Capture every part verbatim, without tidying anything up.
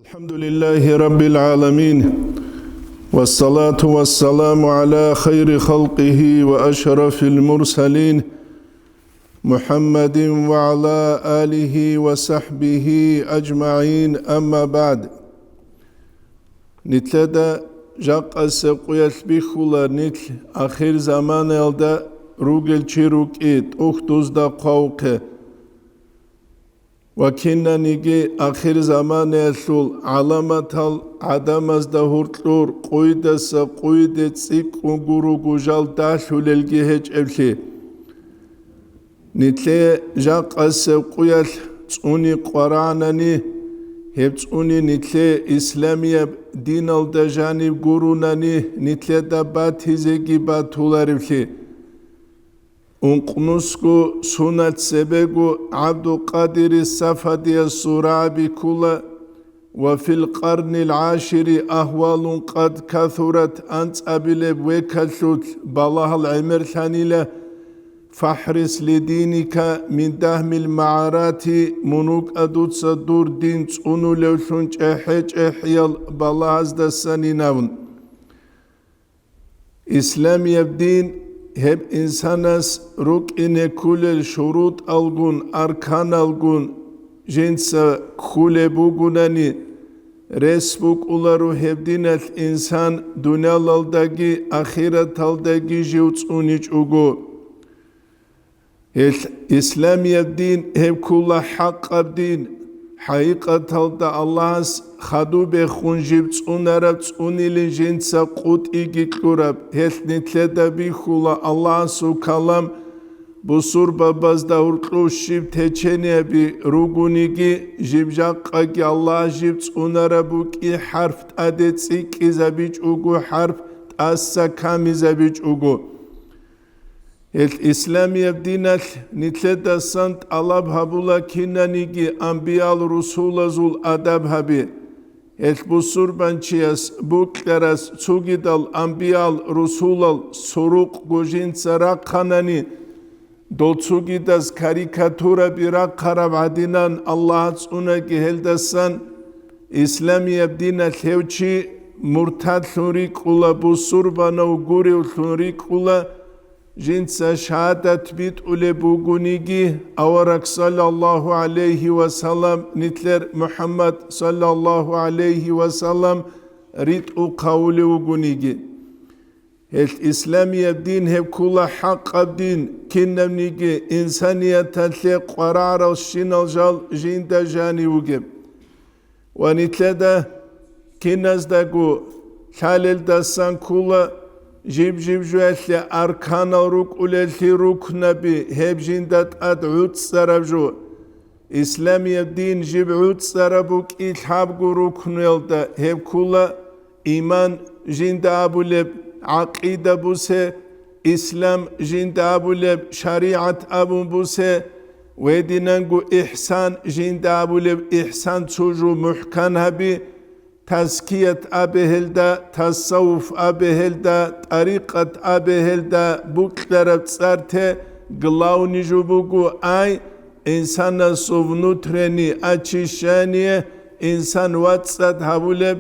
الحمد لله رب العالمين، والصلاة والسلام على خير خلقه وأشرف المرسلين، محمد وعلى آله وصحبه أجمعين، أما بعد. Нилъеда жакъасеб къуялъ бихьула нилъ ахир заманаялда ругел чи рукӀи тӀухьдузда хъвавухъе. Ва кинаниги ахир заманаялъул гӀаламатал гӀадамазда гьуркьур къуйдаса къуйде цӀикӀкӀун гуруго жал далъулелги гьечӀеблъи. Нилъее жакъасеб къуялъ цӀуни къварагӀанани, гьеб цӀуни нилъее исламияб диналда жаниб гурунани, нилъеда батизеги батулареблъи. Ункънусго суна цебего ГӀабдулкъадири Сафадияс сураб биккула, وفي القرن العاشر أهوال قد كثرت, анцӀабилеб векалъулъ балагьал гӀемерлъанила, فاحرص لدينك من دهم المعارات, мун вукӀа дуца дур дин цӀунулевлъун чӀехӀе-чӀехӀиял балагьаздасанинавун. Исламияб дин гьеб инсанас рукӀине кколел шурутӀалгун, арканалгун жинца кколеб бугунани, рес букӀуларо гьеб диналъ инсан дуниялалдаги ахираталдаги жив цӀуничӀого. Гьелъ исламияб дин гьеб ккола хӀакъаб дин, хӀакъикъаталда Аллагьас хадуб бехун жиб цӀунараб цӀунилин жинца къотӀиги кьураб, гьелъ нилъеда бихьула Аллагьасул калам, бусурбабазда гьуркьув щиб течениеби ругониги, жиб жакъаги Аллагьас жиб цӀунараб букӀи хӀарп тӀаде цӀикӀкӀизабичӀого, хӀарп тӀаса камизабичӀого. Гьелъ исламияб диналъ нилъедасан тӀалаб гьабула кинаниги анбиял-русулазул адаб гьаби. Гьелъ бусурбанчияс букьарас цогидал анбиял-русулал сурукъго жинца рахъанани, дол цогидаз карикатураби рахъараб гӀадинан Аллагь цӀунаги гьелдасан, исламияб диналъ гьев чи муртадлъун рикӀкӀула, бусурбанав гуревлъун рикӀкӀула, жинца шагьадат битӀулеб бугониги, авараг саллаллагьу гӀалайгьи ва саллам, нилъер МухӀаммад саллаллагьу гӀалайгьи ва саллам ритӀухъ гьавулев вугониги. Гьелъ исламияб дин гьеб ккола хӀакъаб дин, кинабниги инсанияталъе къварагӀаралщинал жал жинда жанив вугеб. Ва нилъеда киназдаго лъалелдасан ккола жиб-жиб жоялъе арканал рукӀулеллъи рукнаби, гьеб жинда тӀад гӀуцӀцӀараб жо. Исламияб дин жиб гӀуцӀцӀараб букӀи лъабго рукнуялда, гьеб ккола иман жинда абулеб, гӀакъида бусе, ислам жинда абулеб, шаригӀат абун бусе, гьединанго ихсан жинда абулеб, ихсан цо жо мухӀкан гьаби, тазкият абе гьелда, тасаввуф абе гьелда, тӀарикъат абе гьелда, букьараб цӀар те главный жо буго, ай, инсанасул внутренний очищение, инсан вацӀцӀад гьабулеб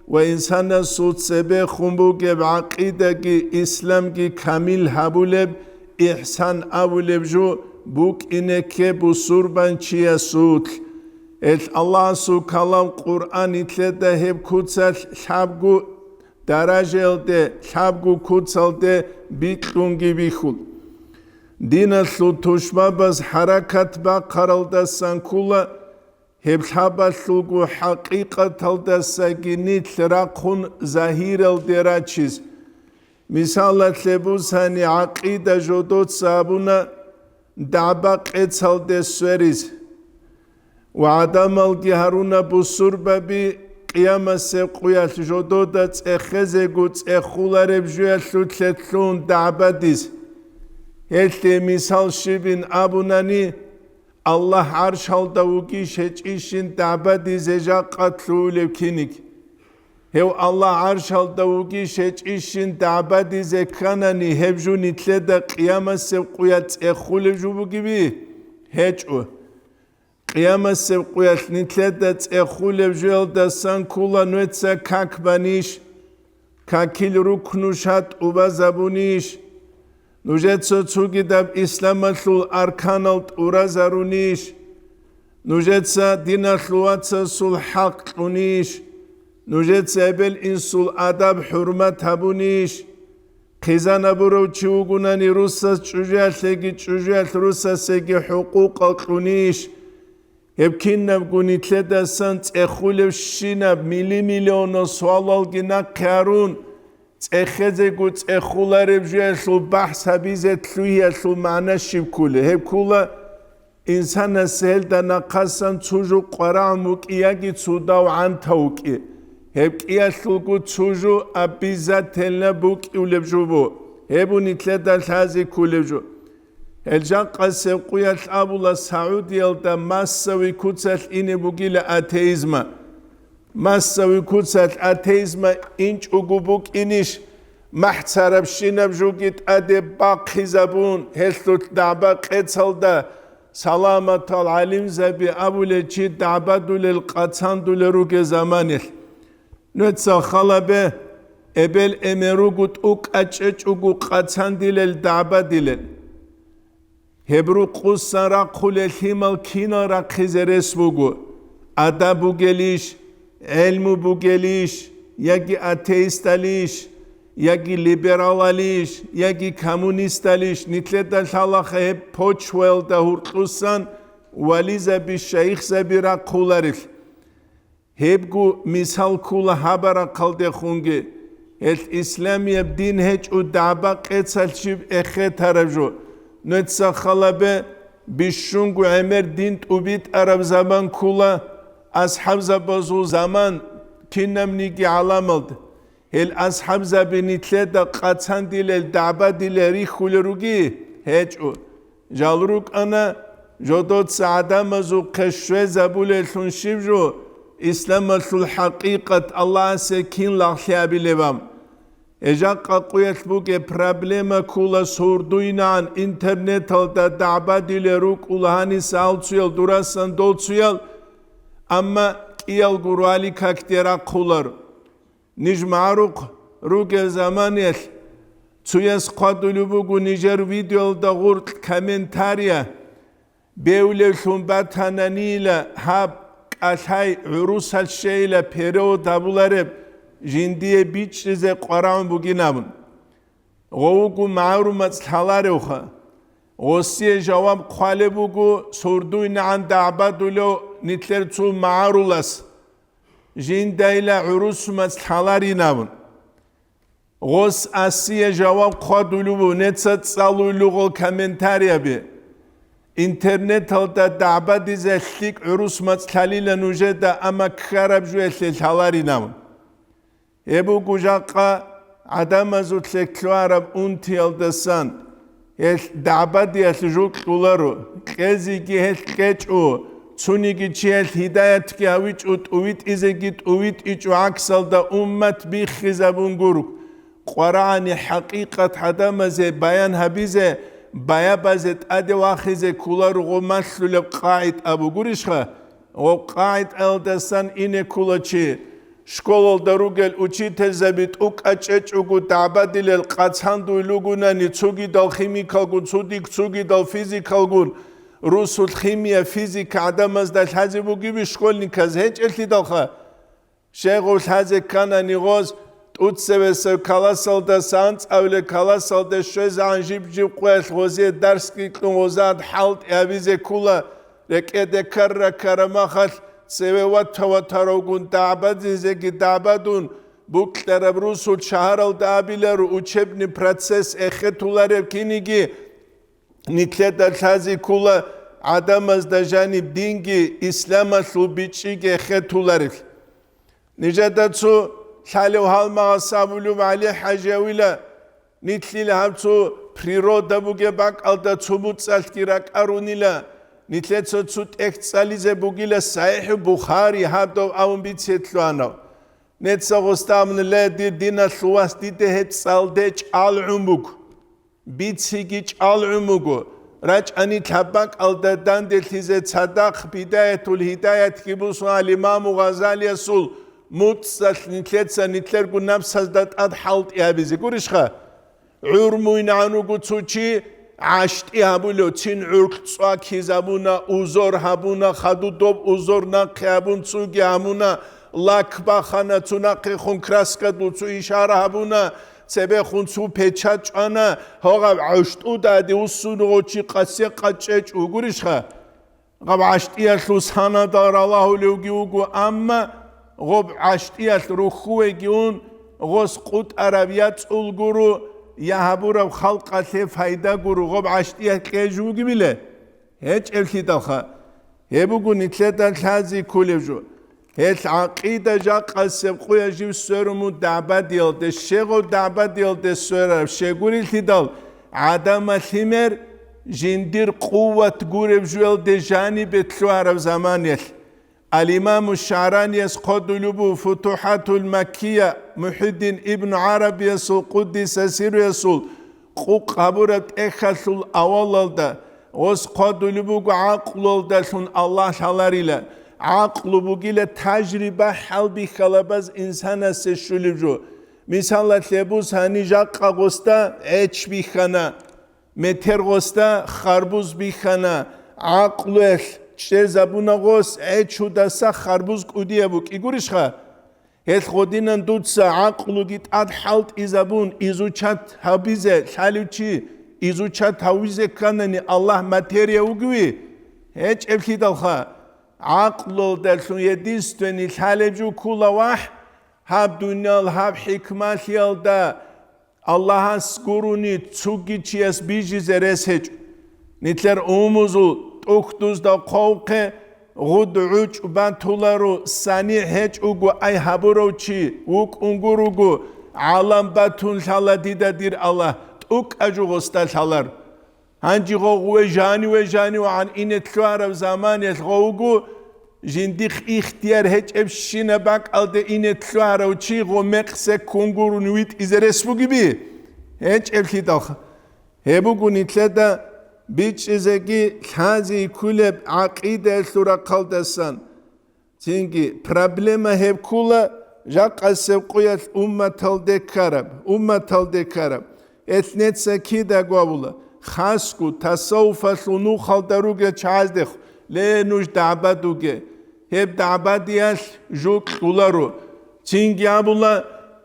ва инсанасул цебехун бугеб гӀакъидаги исламги камил гьабулеб, ихсан абулеб жо букӀине кке бусурбанчиясулъ. Гьелъ Аллагьасул калам Къуръан нилъеда гьеб куцалъ лъабго даражаялде, лъабго куцалде бикьунги бихьул. Диналъул тушбабаз хӀаракат бахъаралдасан ккола, гьеб лъабалъулго хӀакъикъаталдасаги нилъ рахъун загьиралде рачиз. Мисалалъе бусани, гӀакъида жодоца абуна дагӀба къецалде свериз. Ва гӀадамалги гьаруна бусурбаби къиямасеб къуялъ жодода цӀехезего цӀехулареб жуялъулъе лъун дагӀбадиз. Гьелъие мисал щибин абунани, Аллагь гӀаршалда вугищ гьечӀищин дагӀбадизе жакъа лъугьулев киниг? Гьев Аллагь гӀаршалда вугищ гьечӀищин дагӀбадизе кканани, гьеб жо нилъеда къиямасеб къуялъ цӀехулев жо бугеби? ГьечӀо. Къиямасеб къуялъ нилъеда цӀехулеб жоялдасан ккола: нужеца как банищ? Какил рукнуша тӀубазабунищ? Нужеца цогидаб исламалъул арканал тӀуразарунищ? Нужеца диналъул вацасул хӀакъ кьунищ? Нужеца эбел-инсул адаб-хӀурмат гьабунищ? Хъизан абурав чи вугунани, русас чӀужуялъеги чӀужуялъ русасеги хӀукъукъал кьунищ? Гьеб кинабго нилъедасан цӀехулебщинаб мили-миллионал суалалги нахъе гьарун, цӀехезего цӀехулареб жоялъул бахӀс гьабизе лъугьиялъул магӀна щиб кколеб? Гьеб ккола, инсанас гьелда нахъасан цо жо къварагӀун вукӀи яги цо дагь гӀантав вукӀи. Гьеб кӀиялъулго цо жо обязательно букӀулеб жо бу. Гьеб бу нилъеда лъазе кколеб жо. Гьел жакъасеб къуялъ абула Саудиялда массовый куцалъ ине бугила атеизма. Массовый куцалъ атеизма инчӀого букӀинищ, махӀ царабщинаб жоги тӀаде бахъизабун, гьелъулъ дагӀба-къецалда саламатал гӀалимзаби абулел чи дагӀбадулел, къацандулел ругел заманалъ? Нужеца хал гьабе, эбел-эмен руго тӀукӀа чӀечӀого къацандилел, дагӀбадилел. Гьеб рукъусан рахъулел лъимал кинал рахъизе рес буго: адаб бугелищ, гӀелму бугелищ, яги атеисталищ, яги либералалищ, яги коммунисталищ, нилъеда лъалаха гьеб почваялда гьуркьусан вализаби, шайихзаби рахъуларелъ. Гьебго мисал ккола гьаб рахъалдехунги, гьелъ исламияб дин гьечӀо дагӀба-къецалъ щиб эхетараб жо. Нужеца хал гьабе, бищунго гӀемер дин тӀубитӀараб заман ккола, асхӀабзабазул заман, кинабниги гӀаламалда. Гьел асхӀабзаби нилъеда къацандилел, дагӀбадилел рихьулел руги? ГьечӀо. Жал рукӀана, жодоца гӀадамазухъе щвезабулеллъун щиб жо, исламалъул хӀакъикъат Аллагьасе кин лагълъи абилеб аб. Гьеб жакъа къуялъ бугеб проблема ккола сордуйнагӀан интернеталда дагӀбадилел рукӀула гьаниса алцуял, дурасан долцуял, амма кӀиялго руали какде рахъулар. Ниж магӀарухъ ругел заманаялъ цояс хъвадулеб буго нижер видеоялда гъоркь комментария: «Бевлевлъун батананила гьаб кӀалъай гӀурусалъ щейила перевод гьабулареб жиндие бичӀчӀизе къварагӀун бугин», – абун. Гъов вуго магӀарумацӀ лъаларевха. Гъосие жаваб хъвалеб буго сордуйнагӀан дагӀбадулев нилъер цо магӀарулас: «Жиндайила гӀурусумацӀ лъаларин», – абун. Гъос асие жаваб хъвадулев ву: «Неца цӀалуй лугъал комментарияби. Интернеталда дагӀбадизе лъикӀ гӀурусмацӀ лъалила нужеда, амма ккараб жуялъе лъаларин», – абун. Гьеб буго жакъа гӀадамазулъе ккараб унтиялдасан. Гьелъ дагӀбадиялъ жо кьоларо, кьезеги гьелъ кьечӀо, цониги чиял гьидаятги гьавичӀо, тӀувитӀизеги тӀувитӀичӀо, гӀаксалда уммат биххизабун гуро. КъварагӀани хӀакъикъат гӀадамазе баян гьабизе, баябазе тӀаде вахизе кколаро гъо малъулеб къагӀида бугурищха? Гъо къагӀидаялдасан ине ккола чи. Школалда ругел учительзаби тӀукӀа чӀечӀого дагӀбадилел къацандуй лугунани, цогидал химикалгун, цудик цогидал физикалгун, русул химия, физика гӀадамазда лъазе бугеби школьниказ? ГьечӀелъидалха. Щайгъов лъазе кканани гъоз, тӀуцевесев каласалдаса анцӀавле каласалде щвезегӀан жиб-жиб къоялъ гъозие дарсги кьун, гъозад хӀалтӀи гьабизе ккола, рекӀеде ккара-ккара махалъ цеве вата-ватаравгун дагӀбадизеги дагӀбадун, букьараб русул шагьаралда абиларо учебный процесс эхетулареб киниги, нилъеда лъазе ккола гӀадамазда жаниб динги исламалъул бичӀчӀиги эхетуларелъ. Нижеда цо лъалев гьалмагъас абулев ГӀали-хӀажи гьавила, нилъил гьаб цо природа бугеб бакӀалда цо муцӀалъги ракӀарунила, нилъеца цо тӀехь цӀализе бугила СахӀихӀ Бухари гьаб дов абун бице лъугьанав. Неца гъосда абуна: «Ле, дир диналъул вас, дида гьеб цӀалде чӀалгӀун буго». Бициги чӀалгӀун буго, РачӀани лъабакӀалда данделъизе цадахъ Бидаятул Гьидаятги бусун гьал имаму Гъазалиясул муцӀцӀалъ нилъеца нилъерго напсазда тӀад хӀалтӀи гьабизе гурищха? ГӀур муйнагӀан вуго цо чи, гӀащтӀи гьабулев, цин гӀуркь цӀвакизабуна, узор гьабуна, хадуб доб узор нахъе гьабун, цуги гьамуна, лак бахана, цо нахъехун краска дуцу ишара гьабуна, цебехун цо печать чӀвана, гьогъаб гӀащтӀуда аде уссун гъо чи къасе къачӀечӀ вугурищха? Гъаб гӀащтӀиялъул санадал ралагьулевги вуго, амма гъоб гӀащтӀиялъ рухьувеги ун, гъос къутӀараб я цӀул гуро, я гьабураб халкъалъе пайда гуро, гъоб гӀащтӀиялъ кьеж вугебила? ГьечӀеблъидалха. Гьеб буго нилъеда лъази кколеб жо. Гьел гӀакъида жакъасеб къуя жив сверун мун дагӀбадиялде, щегъов дагӀбадиялде сверараб щегурилъидал, гӀадамал лъимер жиндир къуват гуреб жуялде жанибе лъугьараб заманиялъ. Ал-Имаму ШагӀраниялъ хъодулеб буго Футухатул Маккия, МухӀиддин ибну ГӀарабиясул, къуддиса сирруясул, къукъ гьабураб тӀехьалъул авалалда, гъос хъодулеб буго гӀакълуялдалъун Аллагь лъаларила. ГӀакълу бугила тажриба хӀалбихьалабаз инсанасе щулеб жо. Мисалалъе бусани, жакъа гъосда гӀеч бихьана, метер гъосда харбуз бихьана, гӀакълуялъ чӀезабуна гъос гӀечудаса харбуз кӀудияб букӀигурищха? Гьелъ гъодинан дуца гӀакълуги тӀад хӀалтӀизабун, изучат гьабизе лъалев чи, изучат гьавизе кканани, Аллагь материя вугеви? ГьечӀеблъидалха, гӀакълуялдалъун единственный лъалеб жо ккола вахӀ, гьаб дуниял гьаб хӀикмалъиялда Аллагьас гурони цоги чияс бижизе рес гьечӀо. Нилъер умумузул тӀухьдузда хъвавухъе гъуд гӀучӀ батуларо, санигӀ гьечӀого ай гьабурав чи вукӀун гуруго, гӀалам батун лъала дида, дир Аллагь, тӀукӀа жо гъосда лъалар. Гьанже гъо вежани-вежани вагӀан ине лъугьараб заманиялъ гъо вуго, жиндихъ ихтияр гьечӀебщинаб бакӀалде ине лъугьарав чи гъо мекъ секкун гурони витӀизе рес бугеби? ГьечӀеблъидалха. Гьеб буго нилъеда бичӀчӀизеги лъази кколеб гӀакъидаялъул рахъалдасан. Цинги проблема гьеб ккола жакъасеб къуялъ умматалде ккараб, умматалде ккараб. Гьелъ неца кидаго абула, хасго тасаввуфалъул нухалда ругел чагӀаздехун, ле, нуж дагӀбадуге. Гьеб дагӀбадиялъ жо кьоларо. Цинги абула,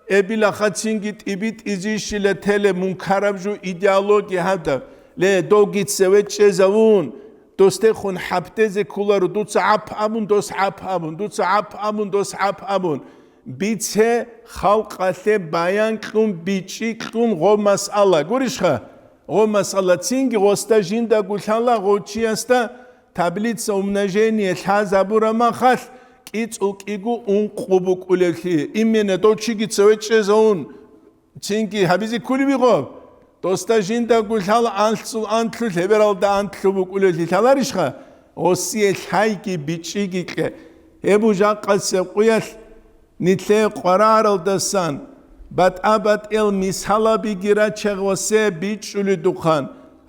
эбилаха цинги тӀибитӀизищила телеб мункараб жо идеология гьадаб. Ле, довги цеве чӀезавун, досдехун хӀаптезе кколаро, дуца гӀап абун, дос гӀап абун, дуца гӀап абун, дос гӀап абун. Бице халкъалъе баян кьун, бичӀчӀи кьун гъо масъала. Гурищха? Гъо масъала цинги гъосда жиндаго лъала гъов чиясда таблица умножения лъазабураб махалъ кӀицӀул кӀиго ункъо букӀулевлъи. Именно дов чиги цеве чӀезавун, цинги гьабизе кколеб гъо? Досда жиндаго лъала анлъцӀул анлъу, лъебералда анлъу букӀулевлъи лъаларищха? Гъосие лъайги бичӀчӀиги кье. Гьеб жакъасеб къуялъ нилъее къвараралдасан батӀа-батӀиял мисалабиги раче гъосие бичӀчӀуледухъан.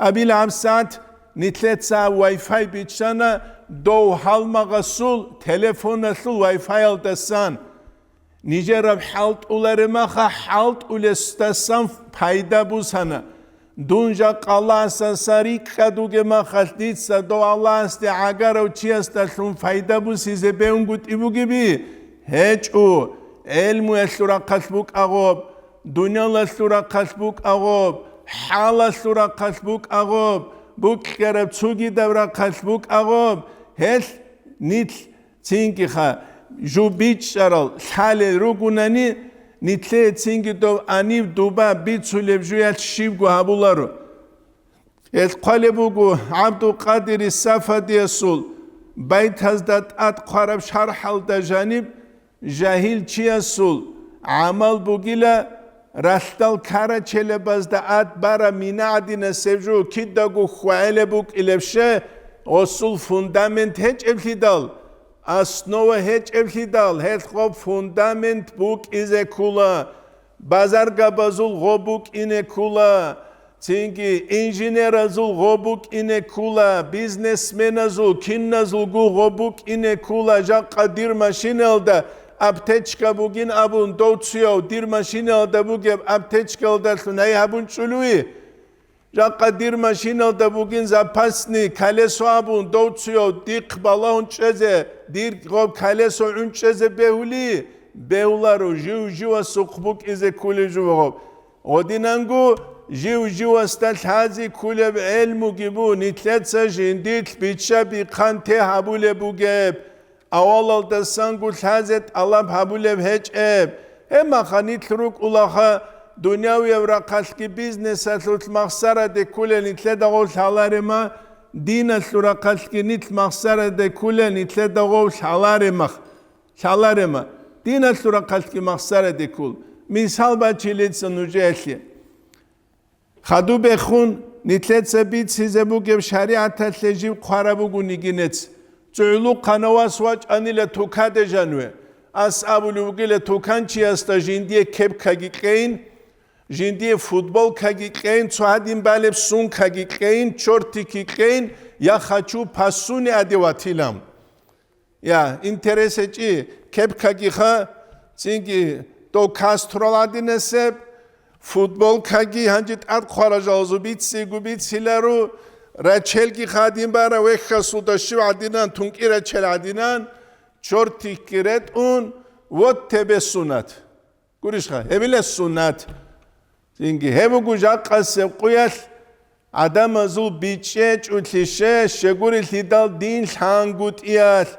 Абил гьабсагӀат нилъеца Wi-Fi биччана дов гьалмагъасул телефоналъул Wi-Fi-алдасан. Нижераб хӀалтӀуларемаха хӀалтӀулесдасан пайда бусана. Дун жакъа Аллагьасаса рикӀкӀад вугеб махалъ дица дов Аллагьасде гӀагарав чиясдалъун пайда бусизе бегьунгутӀи бугеби? ГьечӀо, гӀелмуялъул рахъалъ букӀа гъоб, дуниялалъул рахъалъ букӀа гъоб, хӀалалъул рахъалъ букӀа гъоб, букьараб цогидаб рахъалъ букӀа гъоб, гьелъ нилъ Цинги ха, жо бичӀчӀарал лъалел ругунани, нилъее цинги дов гьаниб дуба бицулеб жуялъ щибго гьабуларо. Гьелъ хъвалеб буго ГӀабдулкъадири Сафадиясул байтазда тӀад хъвараб шархӀалда жаниб, жагьил чиясул гӀамал бугила, ралъдал карачелебазда ад бара мина гӀадинасеб жо кидаго хьвагӀелеб букӀилеб ше, гъосул фундамент гьечӀеблъидал, основа гьечӀеблъидал, гьелъ гъоб фундамент букӀизе ккула, базаргабазул гъоб букӀине ккула, Цинги инженеразул гъо букӀине ккула, бизнесменазул, киназулго гъо букӀине ккула, жакъа дир машиналда аптечка бугин абун, дов цуяв дир машиналда бугеб аптечкалдалъун гьай гьабун чӀулуи? Жакъа дир машиналда бугин запасный колесо абун, дов цуяв дихъ балагьун чӀезе, дир гъоб колесо гӀун чӀезе бегьули? Бегьуларо, жив-живасухъ букӀизе ккулев жо гъоб. Гъодинанго жив-живасда лъази ккулеб гӀелмуги бу, нилъеца жиндилъ бичча-бихъан те гьабулеб бугеб, авалалдасанго лъазе тӀалаб гьабулеб гьечӀеб. Гьебмаха нилъ рукӀулаха, дунявияб рахъалъги бизнесалъулъ махсараде ккулел нилъеда гъов лъаларема, диналъул рахъалъги нилъ махсараде ккулел нилъеда гъов лъаларема. Лъаларема, диналъул рахъалъги махсараде ккул. Мисал бачилица нужеялъе. Хадубехун, нилъеца бицизе бугеб шаригӀаталъе жиб хъвараб буго нигинец. ЦӀугӀлухъанав вас вачӀанила тукаде жанве. Ас абулев вугила туканчиясда жиндие кепкаги кьейин, жиндие футболкаги кьейин, цо гьадин балеб сумкаги кьейин, чортики кьейин, я хочу посуни аде ватилам. Я, интерес гьечӀи, кепкагиха, цинги дов Кастрол гӀадинасеб, футболкаги гьанже тӀад хъваражалазул биццейго бициларо, рачелги хадин бара вехьасулда щив гӀадинан, тункӀи рачел гӀадинан, чортикги ретӀун, вот тебе суннат. Гурищха, гьебила суннат. Цинги гьеб буго жакъасеб къуялъ гӀадамазул бичӀчӀечӀулъише, щегурелъидал дин лъангутӀиялъ.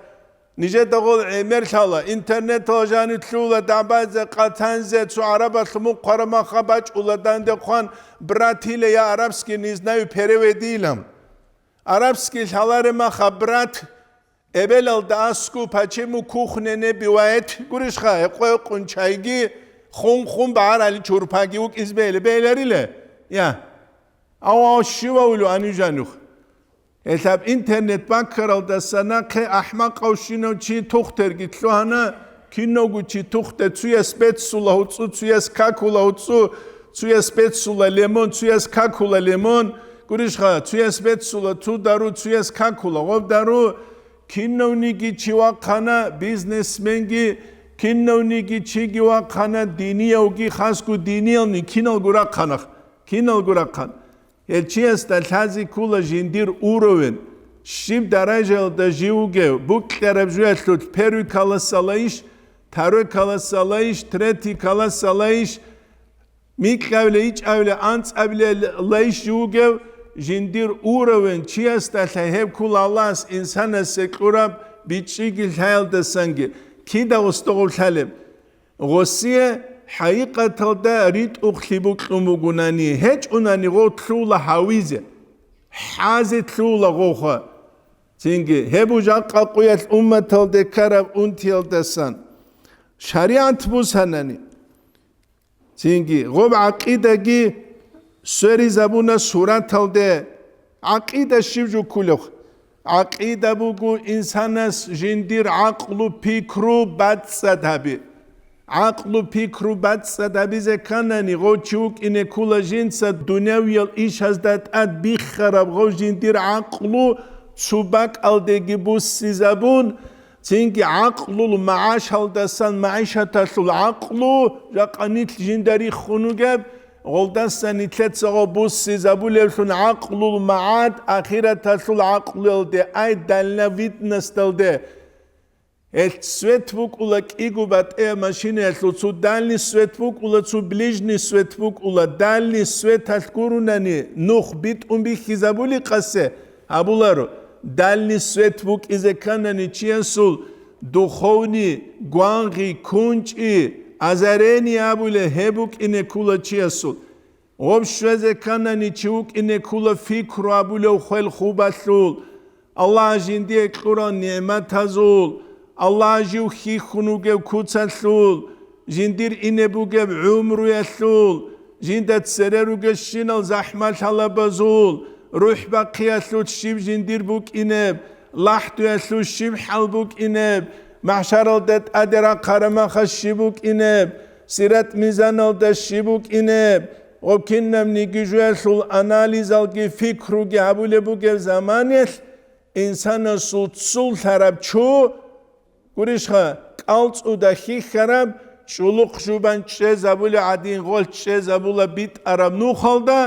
Нижеда гъол гӀемер лъала, интернетал жанив лъула дагӀбазе, къатанзе, цо гӀарабалъ мухъ хъварамаха бачӀула дандехъван, братила, я арабский не знаю переведилам. Арабский лъаларемаха брат, эбелалда аскӀу почему кухня не бывает, гурищха, гьекъо-гьекъун чайги, хун-хун багӀарали чурпаги вукӀиз бегьила-, бегьиларила? Я. Ав, ав, щивав вугев гьанив жанив? Гьелъаб интернет баккаралдаса нахъе ахӀмакъавщинав чи тухтерги лъугьана, кинавго чи тухте, цуяс беццула гьуцӀу, цуяс какула гьуцӀу, цуяс беццула лемон, цуяс какула лемон, гурищха, цуяс беццула цо дару, цуяс какула гъоб дару, кинавниги чи вахъана, бизнесменги, кинавниги чиги вахъана, диниявги, хасго диниялни киналго рахъана, киналго рахъана. Гьел чиясда лъази ккула жиндир уровень, щиб даражаялда жив вугев, букьараб жуялъулъ первый классалайищ, второй классалайищ, третий классалайищ, микьабиле, ичӀабиле, анцӀабилелайищ жив вугев, жиндир уровень чиясдалъа гьеб ккула Аллагьас инсанасе кьураб бичӀчӀиги лъаялдасанги. Кида гъосдогъов лъалеб? Гъосие хӀакъикъаталда ритӀухълъи букьун бугунани, гьечӀунани гъов лъугьула гьавизе, хӀазе лъугьула гъовха. Цинги, гьеб жакъа къуялъ умматалде ккараб унтиялдасан шаригӀат бусанани, цинги, гъоб гӀакъидаги сверизабуна сураталде. ГӀакъида щиб жо кколев? ГӀакъида буго инсанас жиндир гӀакълу-пикру бацӀцӀад гьаби. ГӀакълу-пикру бацӀцӀад гьабизе кканани, гъов чи вукӀине ккула жинца дунявиял ишазда тӀад биххараб гъов жиндир гӀакълу цо бакӀалдеги буссизабун, цинги гӀакълул магӀашалдасан магӀишаталъул гӀакълу, жакъа нилъ жинда риххун вугеб, гъолдаса нилъеца гъо буссизабулевлъун гӀакълул магӀад ахираталъул гӀакълуялде, ай, дальновидносталде. Гьелъ свет букӀула кӀиго батӀея машинаялъул, цо дальний свет букӀула, цо ближний свет букӀула. Дальний светалъ гурунани нух битӀун бихьизабули къасе, гьабуларо, дальний свет букӀизе кканани чиясул духовный гвангъи, кунчӀи, озарение абулеб, гьеб букӀине ккула чиясул. Гъоб щвезе кканани чи вукӀине ккула фикру абулев хвел хубалъул, Аллагь жиндие кьурал нигӀматазул, Аллагь жив хьихьун вугев куцалъул, жиндир ине бугеб гӀумруялъул, жинда цере ругелщинал захӀмалъалабазул, рухӀ бахъиялъулъ щиб жиндир букӀинеб, лахӀдуялъул щиб хӀал букӀинеб, махӀшаралда тӀаде рахъарамаха щиб букӀинеб, сират-мизаналда щиб букӀинеб, Гъоб кинабниги жоялъул анализалги пикруги гьабулеб бугеб заманалъ инсанасул ццул лъараб чу, гурищха, кӀалцӀуда хьихьараб, чӀулухъ жубан чӀезабулеб гӀадин гъолъ чӀезабула битӀараб нухалда,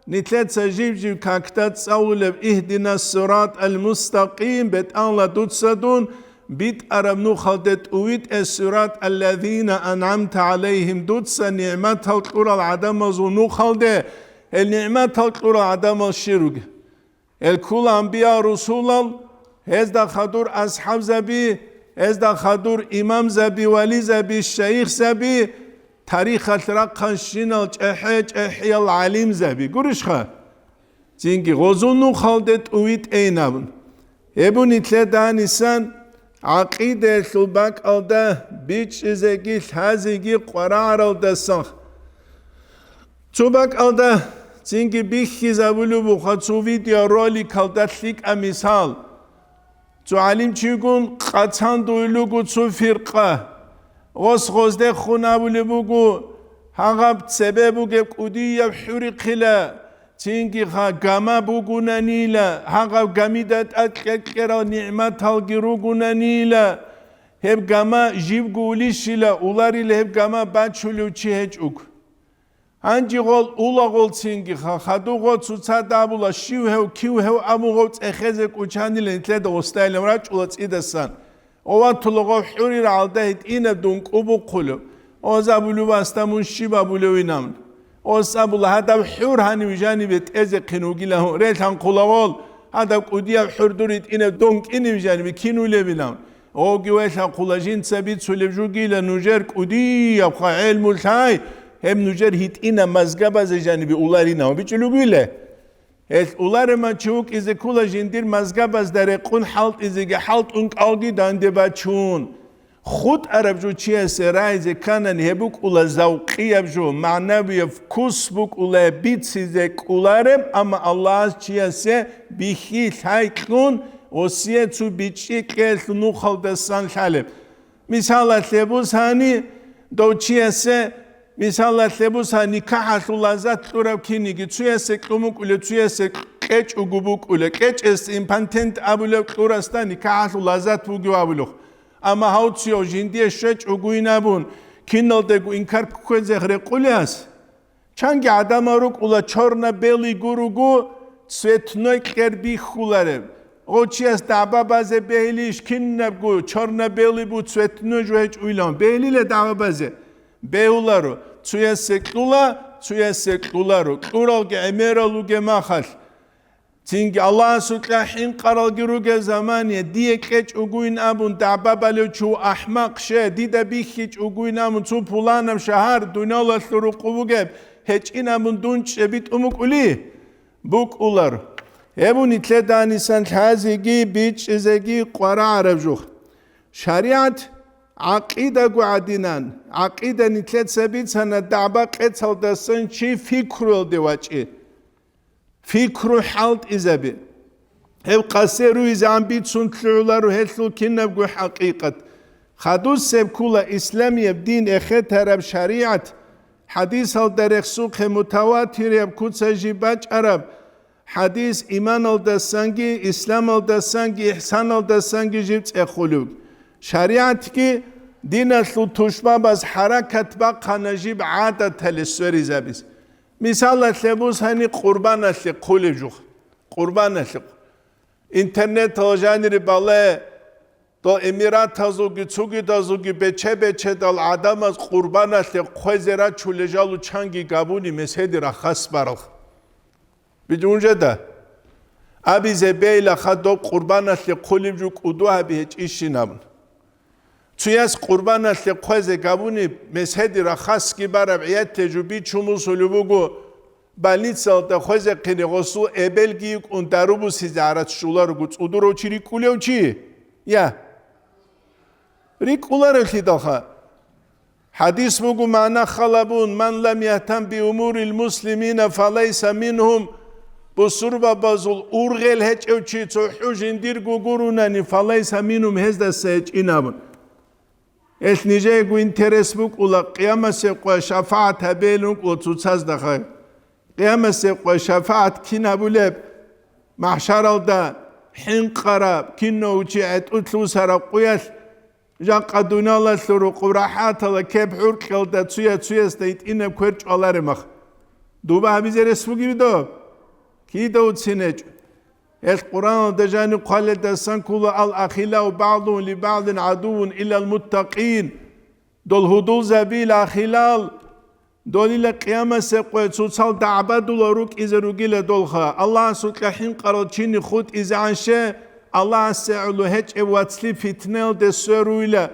нилъеца жив-жив какда цӀалулеб: «Игьдина сиратӀал мустакъим», бетӀанла дуца дун битӀараб нухалде тӀувитӀе, «сиратӀал лазина ан'амта гӀалайгьим», дуца нигӀматал кьурал гӀадамазул нухалде. Гьел нигӀматал кьурал гӀадамал щиб ругел? Гьел ккола анбиял-русулал, гьезда хадур асхӀабзаби, гьезда хадур имамзаби, вализаби, шайихзаби, тарихалъ рахъанщинал чӀехӀе-чӀехӀиял гӀалимзаби. Гурищха? Цинги гъозул нухалде тӀувитӀейин абун. Гьеб нилъеда гьанисан гӀакъидаялъул бакӀалда бичӀчӀизеги лъазеги къварагӀаралдасан. Цо бакӀалда цинги бихьизабулеб буха цо видеороликалда лъикӀаб мисал. Цо гӀалимчигун къацан дуйла руго цо фиркъа. Гъос гъоздехун абулеб буго, гьагъаб цебе бугеб кӀудияб хӀурихъила, цинги гьа гама бугунанила, гьагъаб гамида тӀад кьекьерал нигӀматалги ругунанила, гьеб гама живго улищила, уларила гьеб гама бачулев чи гьечӀого. Гьанже гъол улагъолцинги ха-, хадув гъо цоцазда абула, щив гьев, кив гьев абун гъов цӀехезе кӀучанила нилъеда гъостайилан рачӀула цӀидасан. Гъов ватула гъов хӀурир гӀалда гьитӀинаб дун кӀубухъулев. Гъоз абулев, васда, мун щиб абулевинан? Гъос абула, гьадаб хӀур гьанив жанибе тӀезехъин вугилан гьун релъанхъула гъол, гьадаб кӀудияб хӀур дур гьитӀинаб дун кӀинив жанибе кин улевилан? Оги велъанхъула жинца бицулеб жугила нужер кӀудиябха гӀелму лъай, гьеб нужер гьитӀина мазгабазе жанибе уларинав бичӀулугуйиле. Гьелъ уларема чи вукӀизе ккула жиндир мазгабазда рекъун хӀалтӀизеги хӀалтӀун кӀалги данде бачун. ХутӀараб жо чиясе райзе кканани гьеб букӀула завкъияб жо, магӀнавияб вкус букӀула гьеб бицизе кӀолареб, амма Аллагьас чиясе бихьи лъай кьун, осие цо бичӀчӀи кьелъ нухалдасан лъалеб. Мисалалъе бусани, дов чиясе, мисалалъе буса, никахӀалъул лаззат кьураб киниги, цуясе кьун букӀулев, цуясе кьечӀого букӀулев, кьечӀес импотент абулев кьурасда никахӀалъул лаззат бугев абулев. Амма гьав цуяв жиндие щвечӀогойин абун, киналдаго инкар кквезе рекъулев гьас. Чанги гӀадамал рукӀула чорно-белый гуруго, цветной кьер бихьулареб. Гъов чияс дагӀба базе бегьилищ кинабго чорно-белый бу, цветной жо гьечӀо илан? Бегьилила дагӀба базе. Бегьуларо. Цуясе кьула, цуясе кьуларо. Кьуралги гӀемерал ругеб махалъ. Цинги Аллагьасукьа хӀинкъаралги ругеб замане, дие кьечӀогойин абун дагӀба балев чи ву ахӀмакъ, ще, дида бихьичӀогойин абун цо пуланаб шагьар дуниялалъул рукъу бугеб гьечӀин абун дун чӀебитӀун букӀули? БукӀулар. Гьеб нилъеда гьанисан лъазеги бичӀчӀизеги къварагӀараб жух. ШаригӀат гӀакъидаго гӀадинан, гӀакъида нилъеца бицана дагӀба къецалдасан чи фикруялде вачӀи. Фикру хӀалтӀизабе. Гьеб къасе ругьизегӀан бицун лъугӀуларо гьелъул кинабго хӀакъикъат. Хадусеб ккула исламияб дин эхетараб шаригӀат, хӀадисалда рехсухъе мутаватираб куца жиб бачӀараб хӀадис иманалдасанги, исламалдасанги, ихсаналдасанги жиб цӀехулев. ШаригӀатги диналъул тушбабаз хӀаракат бахъана жиб гӀадатале сверизабиз. Мисалалъе бусани, къурбаналъе хъулеб жух. Къурбаналъе хъу-, интернетал жанире бале, дол эмиратазулги цугидазулги бече-бечедал гӀадамаз къурбаналъе хъвезе рачулел жал чанги габуни меседи рахас барал. Бижун жеда. Абизе бейла ха доб къурбаналъе хъулеб жу кӀуду гьаби гьечӀищин абун. Цуяс къурбаналъе хъвезе габуни, меседи рахасги бараб гӀиятлъе жо бичун бусулеб буго, больницалда хвезехъине гъосул эбелги йикӀун дару бусизе гӀарац щуларого цӀудурав чи рикӀкӀулев чи? Я. РикӀкӀуларевлъидалха. ХӀадис буго, магӀна халабун: «Ман лам яхтам би умурил муслимина, фалайса мингьум». Бусурбабазул ургъел гьечӀев чи цохӀо жиндирго гурунани, фалайса мингьум, гьездаса гьечӀин абун. Гьелъ нижеего интерес букӀула, къиямасеб къоялъ шафагӀат гьабейилан вукӀула цоцазда хай. Къиямасеб къоялъ шафагӀат кин гьабулеб? МахӀшаралда хӀинкъараб, кинав чи гӀетӀулъ вусараб къоялъ, жакъа дуниялалъул рукъуб рахӀатала кеп-гӀуркьалда цуя-цуясда гьитӀинаб квер чӀвалареб мах. Дуба гьабизе рес бугеб доб? Кида уцин гьечӀо. Гьелъ Къуръаналда жаниб хъвалелдасан ккола: «Ал-ахиллау багӀдугьум ли багӀдин гӀадуввун иллал муттакъин». Дол гьудулзабил ахиллал, долила къиямасеб къоялъ цоцал дагӀбадула рукӀизе ругила долха, Аллагьасукьа хӀинкъарал чини хутӀизегӀанщи, Аллагьасе гӀоло гьечӀеб вацлъи фитнаялде сверуйила.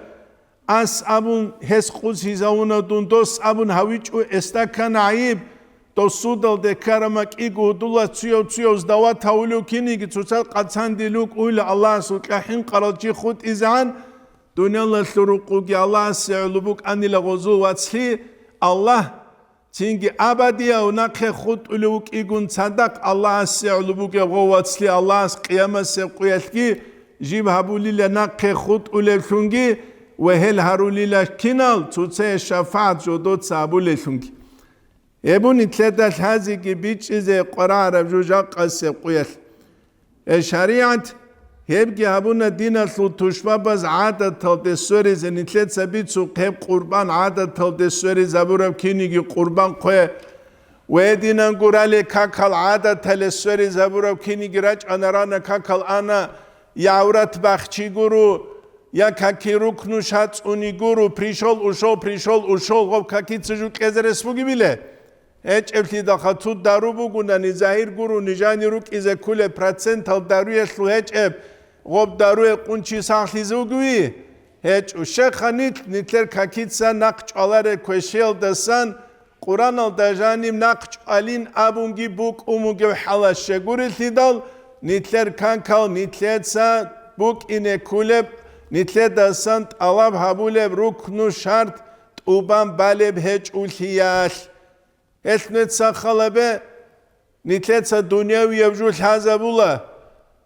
Ас абун гьес къусизавуна дун, дос абун гьавичӀо, эсда ккана гӀайиб. Досудалде ккарама кӀиго гьудула цуяв-цуяв сдават гьавулев киниги цоцал къацандил рукӀуйла Аллагьасукьа хӀинкъарал чи хутӀизегӀан, дуниялалъул рукъуги Аллагьасе гӀоло букӀанила гъозул вацлъи, Аллагь, цинги абадияв нахъе хутӀулев вукӀигун цадахъ Аллагьасе гӀоло бугеб гъов вацлъи Аллагьас къиямасеб къуялъги жиб гьабулила нахъе хутӀулевлъунги ва гьел гьарулила кинал цоцае шафагӀат жодоца гьабулеллъунги. Гьеб буго нилъеда лъазеги бичӀчӀизе къварагӀараб жо жакъасеб къуялъ. Э, шаригӀат гьебги гьабуна диналъул тушбабаз гӀадаталде сверизе, нилъеца бицухъ гьеб къурбан гӀадаталде сверизабураб киниги къурбан хъве. Ва гьединан гурали какал гӀадаталде сверизабураб киниги рачӀана рана какал ана, я гӀаврат бахчи гуру, я каки рукну шацӀуни гуру, пришёл, ушёл, пришёл, ушёл, гъоб какица жукьезе рес бугебиле? ГьечӀеблъидалха цо дару бугунани, загьир гуруни, жани рукӀизе кколеб процентал даруялъул гьечӀеб, гъоб даруе къунчи сахлъизе вугеви? ГьечӀо. Щеха нилъ, нилъер какица нахъ чӀвалареб квешиялдасан Къураналда жаниб нахъ чӀвалин абунги букӀун бугеб хӀалас щегурелъидал, нилъер какал нилъеца букӀине кколеб, нилъедасан тӀалаб гьабулеб рукну шарт тӀубан балеб гьечӀолъиялъ. Гьелъ нуца халабе, нилъеца дунявияб жо лъазабула.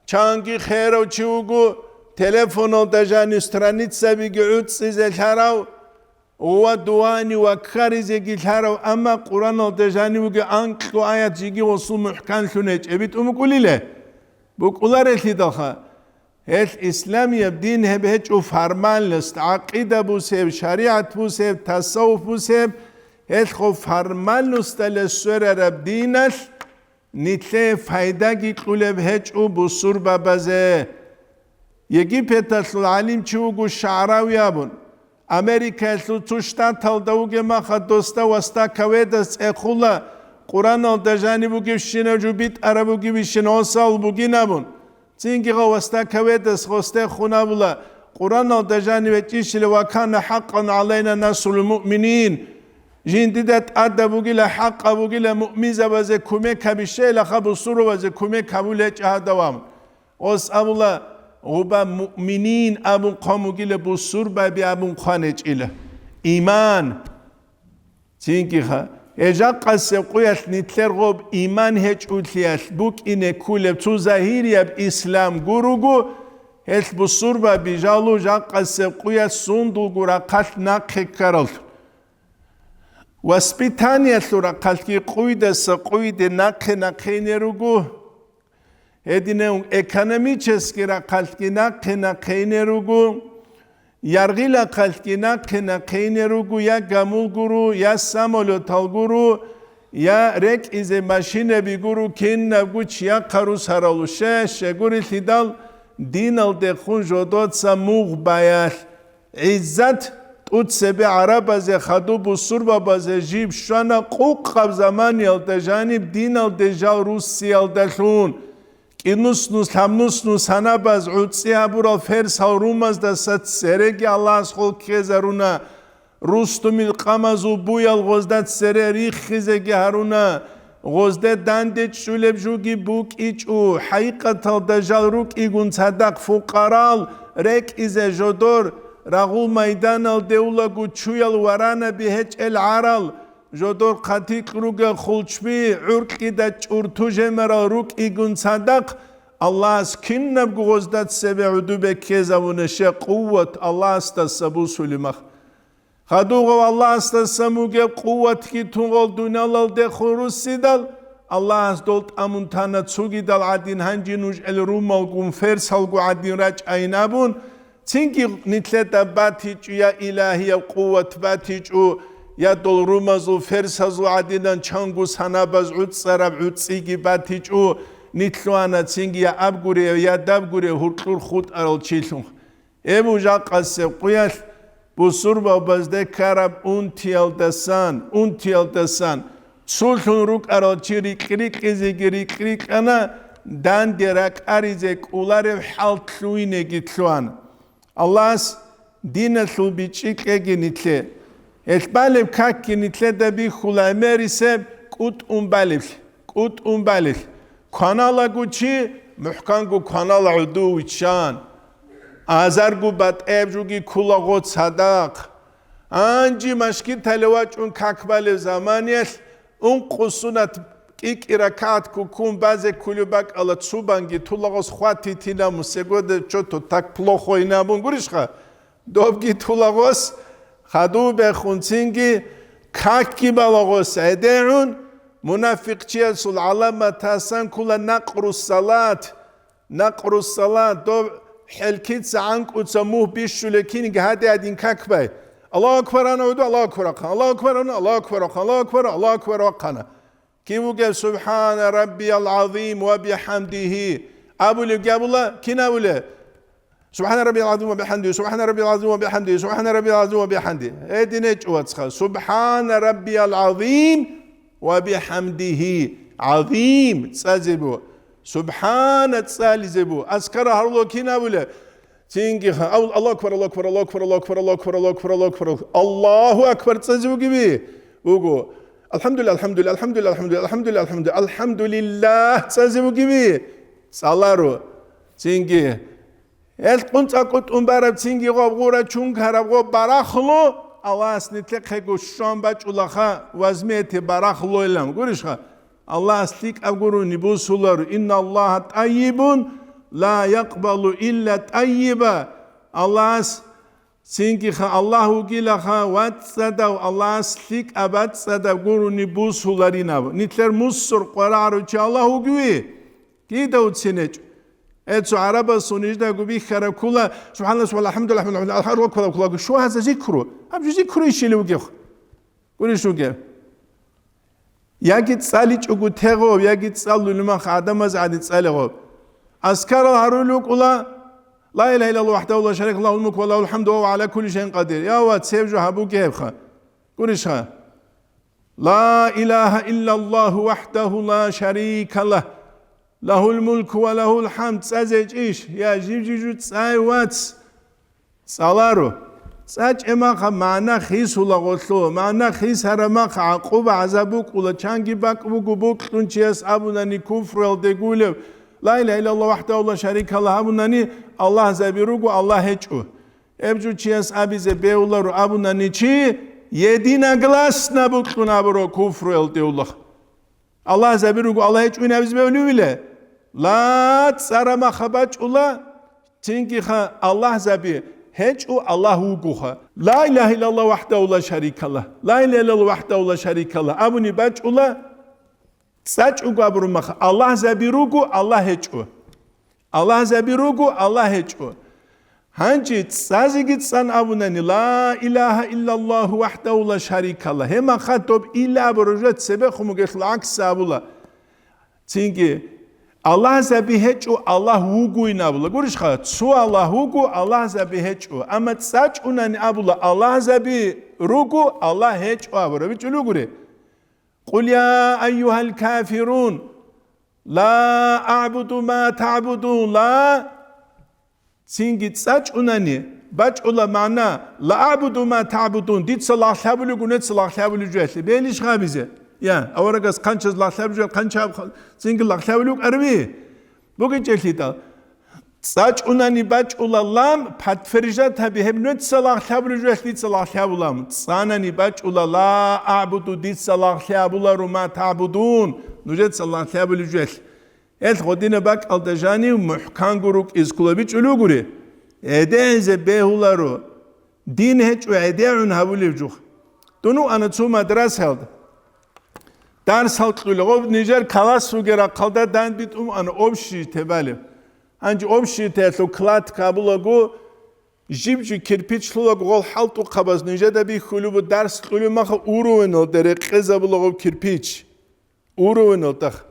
Чанги херав чи вуго, телефоналда жанив страницабиги гӀуцӀизе лъарав, ва дугьани ва ккаризеги лъарав, амма Къураналда жанив вугев анкьго аят жеги гъосул мухӀканлъун гьечӀеб битӀун букӀулиле? БукӀуларелъидалха. Гьелъ исламияб дин гьеб гьечӀо формальность, гӀакъида бусеб, шаригӀат бусеб, тасаввуф бусеб, гьелъго формальносталъе сверараб диналъ нилъее пайдаги кьулеб гьечӀо бусурбабазе. Египеталъул гӀалимчи вуго ШагӀрави абун. Америкаялъул цо штаталда вугеб маха досда вастаковедас цӀехула, Къураналда жаниб бугебщинаб жо битӀараб бугебищин осал бугин абун. Цинги гъав вастаковедас гъосде хун абула, Къураналда жаниве чӀищила: «Ва кана хӀакъан гӀалайна насрул муъминин». Жиндида тӀада бугила, хӀакъа бугила муъминзабазе кумек гьабищейилаха бусурбабазе кумек гьабулей гьечӀо гьадав абун. Гъос абула, гъуба муъминин абун хъван бугила, бусурбаби абун хъван гьечӀила. Иман. Цинги ха, гьеб жакъасеб къуялъ нилъер гъоб иман гьечӀолъиялъ букӀине кколеб цо загьирияб ислам гуруго, гьелъ бусурбаби жало жакъасеб къуялъ сундулго рахъалъ нахъе ккаралъ. Воспитаниялъул рахъалъги къуйдаса къуйде нахъе-нахъе ине руго. Гьединав экономический рахъалъги нахъе-нахъе ине руго, яргъилахъалъги нахъе-нахъе ине руго, я гамул гуро, я самолетал гуро, я рекӀизе машинаби гуро, кинабго чияхъ гьарус гьаралу. Щай, щегурелъидал диналдехун жодоца мугъ баялъ. ГӀиззат тӀуцебе гӀарабазе, хадуб бусурбабазе жиб щвана къукъаб заманиялда жаниб диналде жал Руссиялдалъун. КӀинус-нус, лъабнус-нус гьанабаз гӀуцӀи гьабурал ферсал румаздаса цереги Аллагьас хол ккезаруна. Рустумил къамазул буял гъозда цере риххизеги гьаруна, гъозде данде чӀулеб жуги букӀичӀо, хӀакъикъаталда жал рукӀигун цадахъ фукъарал рекӀизе жодор, рагъул майданалде улаго чуял варанаби гьечӀел гӀарал, жодор хъатикь ругел хулчби, гӀуркьида чӀурту жемарал рукӀигун цадахъ, Аллагьас кинабго гъозда цебе гӀодобе ккезавуна, щай, къуват Аллагьасдаса бусулеб мах. Хадув Аллагьасдасан бугеб къуватги тун гъол дуниялалдехун руссидал, Аллагьас дол тӀамун тана цогидал гӀадин, гьанже нуж эл румалгун, ферсалгу гӀадин рачӀайин абун, цинги нилъеда батичӀо, я илагьияб къуват батичӀо, я дол румазул, ферсазул гӀадинан чанго санабаз гӀуцӀараб гӀуцӀиги батичӀо, нилъ лъугьана цинги я абгурев, я дабгурев гьуркьур хутӀарал чилъун. Эбу жакъасеб къуялъ бусурбабазде ккараб унтиялдасан, унтиялдасан цулъун рукӀарал чи рикь-рикьизеги рикь-рикьана, данде ракӀаризе кӀоларев хӀал лъугьинеги лъугьана. Аллагьас диналъул бичӀчӀи кьеги нилъе. Гьелъ балеб какги нилъеда бихьула гӀемерисеб кӀутӀун балеблъи, кӀутӀун балеблъи. Кваналаго чи, мухӀканго кванала гӀодов виччан. Азарго батӀияб жоги ккола гъо цадахъ. Гьанже машгитале вачӀун как балеб заманиялъ ункъо сунат кӀикӀи ракагӀат ккун базе кколеб бакӀала, цо банги тулагъос хватит гьина мусегоде чо-то так плохо гьина абун гурищха? Добги тулагъос хадуб бехун цинги какги балагъос гӀедегӀун, мунафикъчиясул гӀаламатасан ккола накъру салат, накъру салат, доб хӀелкица гӀанкӀуца мугь бищулев кинги гьади гьадин как бай. Аллагьу акбар ана гӀуду, Аллагьу акбар ахъана, Аллагьу акбар ана, Аллагьу акбар ахъана, Аллагьу акбар ахъана. Кив вугев «Субхана раббиял гӀазим ва бихӀамдигьи» абулев гьабула, кин абулев? «Субхана раббиял гӀазим ва бихӀамдигьи, Субхана раббиял гӀазим ва бихӀамдигьи, Субхана раббиял гӀазим ва бихӀамдигьи». Гьедин гьечӀо, вацха, «Субхана раббиял гӀазим ва бихӀамдигьи». ГӀазим цӀазе бу, «Субхана» цӀализе бу. Аскара гьарулев кин абулев? Цинги ха-, ав-, Аллагьу акбар, Аллагьу акбар, Аллагьу акбар, Аллагьу акбар, Аллагьу акбар, Аллагьу акбар, Аллагьу акбар. Аллагьу акбар цӀазе вугеви? Вуго. Алхамдулиллагь, алхамдулиллагь, алхамдулиллагь, алхамдулиллагь, алхамдулиллагь, алхамдулиллагь цӀазе вугеви? ЦӀаларо. Цинги. Гьел къунцӀа кӀутӀун бараб цинги гъоб гъура чункараб гъоб барахлу, Аллагьас нилъехъего щван бачӀулаха, вазмете барахлуйлан. Гурищха? Аллагьас лъикӀаб гурони бусуларо: «Инна Аллагьа тӀайибун, ла якъбалу илла тӀайиба». Аллагьас, цинги ха, Аллагь вугилаха вацӀцӀадав, Аллагьас лъикӀаб бацӀцӀадаб гурони бусуларинаб. Нилъер мусур къварагӀарав чи Аллагь вугеви? Кида уцинечӀ? Эцо гӀарабасун ниждаго бихьараб ккола: «СубхӀаналлагь, субхӀаналлагь, алхӀамдулиллагь, алхӀамдулиллагь, алхӀамдулиллагь, алхӀамдулиллагь, алхӀамдулиллагь, ва шугьаза зикру». Гьаб жо зикру ищилев вугев? Гурищ вугев? Яги цӀаличӀого тегъов, яги цӀалулев мах гӀадамаз гӀадин цӀалегъов. Аскарал гьарулев вукӀула: «Ла илагьа иллаллагь вахӀдагьу ла шарика лагьу, лагьул мулку ва лагьул хӀамду ва гьува гӀала кулли шайин къадир». Я ва цев жо гьабуге гьебха. Гурищха? «Ла илагьа иллаллагьу вахӀдагьу ла шарика лагь, лагьул мулку ва лагьул хӀамд» цӀазе чӀиш? Я жив-жив жу цӀай, вац. ЦӀаларо. ЦӀачӀе маха магӀна хисула гъолъо, магӀна хисара маха гӀакъуба гӀазаб букӀула, чанги бакӀ буго бокьун чияс абунани куфруялде гулев, «Ла илагьа иллаллагь вахӀдагьу ла шарика лагь» абунани, Аллагьзаби руго, Аллагь гьечӀо. Гьеб жо чияс абизе бегьуларо абунани чи, единогласно бокьун абуро куфруялде улах. Аллагьзаби руго, Аллагь гьечӀо ин абизе бегьулевила? Ла цӀара маха бачӀула, цинги ха Аллагьзаби гьечӀо, Аллагь вугоха. «Ла илагьа иллаллагь вахӀдагьу ла шарика лагь, ла илагьа иллаллагь вахӀдагьу ла шарика лагь» абуни бачӀула, цӀачӀого абуру маха: Аллагьзаби руго, Аллагь гьечӀо. Аллагьзаби руго, Аллагь гьечӀо. Гьанже цӀазеги цӀан абунани: «Ла илагьа иллаллагьу вахӀдагьу ла шарика лагь». Гьеб маха доб илла абуру жо цебехун бугелъул гӀакс абула. Цинги: «Аллагьзаби гьечӀо, Аллагь вугойин» абула. Гурищха, цо Аллагь вуго, Аллагьзаби гьечӀо. Амма цӀачӀунани абула: «Аллагьзаби руго, Аллагь гьечӀо» абураб. БичӀчӀулев гури. «Къул я айюгьал кафирун, ла аъбуду ма таъбудун, ла». Цинги цӀачӀунани бачӀула магӀна: «Ла аъбуду ма таъбудун», дица лагълъабулев гунеца лагълъабулев жуялъе. Белищ гьабизе? Я, аварагас хъанчаз лагълъабулев жуял хъанча-, цинги лагълъабулев арви? БугечӀелъидал. ЦӀачӀунани бачӀула лам, подтверждать гьаби, гьеб нуца лагълъабулев жуялъ дица лагълъабулам. ЦӀанани бачӀула: «Ла аъбуду», дица лагълъабуларо, «ма таъбудун», нужеца лагълъабулев жуялъ. Гьелъ гъодина бакӀалда жанив мухӀканго рукӀиз ккола, бичӀчӀулев гури. ГӀедегӀизе бегьуларо. Дин гьечӀо гӀедегӀун гьабулев жух. Дун вуана цо мадрасаялда. Дарсал кьула, гъоб нижер калас вугел рахъалда дандитӀун вуана общежитие балев. Гьанже общежитиялъул кладка абулаго, жиб-жиб кирпичлъулаго гъол хӀалтӀухъабаз нижеда бихьулеб буго дарс кьулеб маха уровеналда рекъезабулаго кирпич. Уровеналдах.